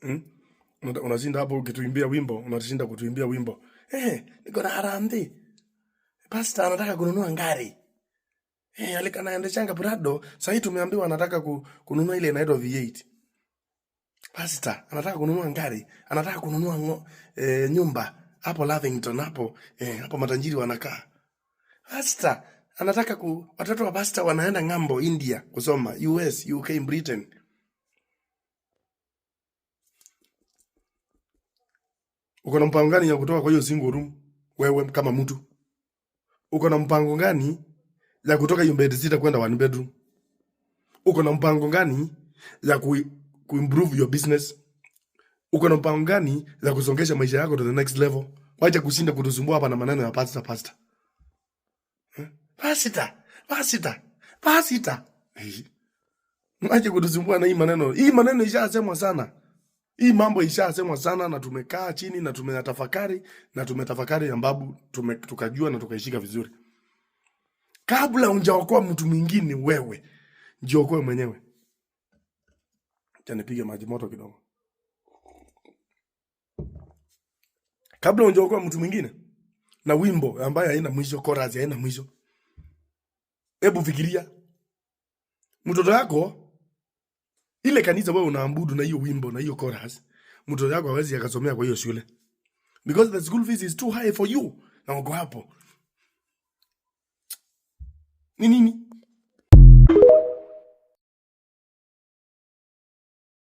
Hmm? Unashinda hapo ukituimbia wimbo, unashinda kutuimbia wimbo. Niko na harambee. Pastor anataka kununua ngari. Alika anaendeshanga Prado, sasa tumeambiwa anataka kununua ile inaitwa V8. Pastor anataka kununua ngari, anataka kununua nyumba hapo Lavington hapo, hapo matajiri wanakaa. Pastor anataka watoto wa pastor wanaenda ng'ambo India kusoma, US, UK, Britain. Uko na mpango gani ya kutoka kwa hiyo single room? Wewe kama mtu. Uko na mpango gani ya kutoka hiyo bed sitter kwenda one bedroom? Uko na mpango gani ya ku improve your business? Uko na mpango gani ya kusongesha maisha yako to the next level? Wacha kushinda kutusumbua hapa na maneno ya pastor, pastor. Pastor, pastor, pastor. Wacha kutusumbua na hii maneno. Hii maneno ishasemwa sana. Hii mambo ishasemwa sana na tumekaa chini na tumetafakari na tumetafakari ambapo tukajua na tukaishika vizuri. Kabla hujaokoa mtu mwingine wewe, jiokoe mwenyewe. Acha nipige maji moto kidogo. Kabla hujaokoa mtu mwingine na wimbo ambaye haina mwisho, chorus haina mwisho. Hebu fikiria mtoto yako, ile kanisa wewe unaabudu na hiyo wimbo na hiyo chorus, mtoto yako hawezi akasomea kwa hiyo shule because the school fees is too high for you, na uko hapo ni nini?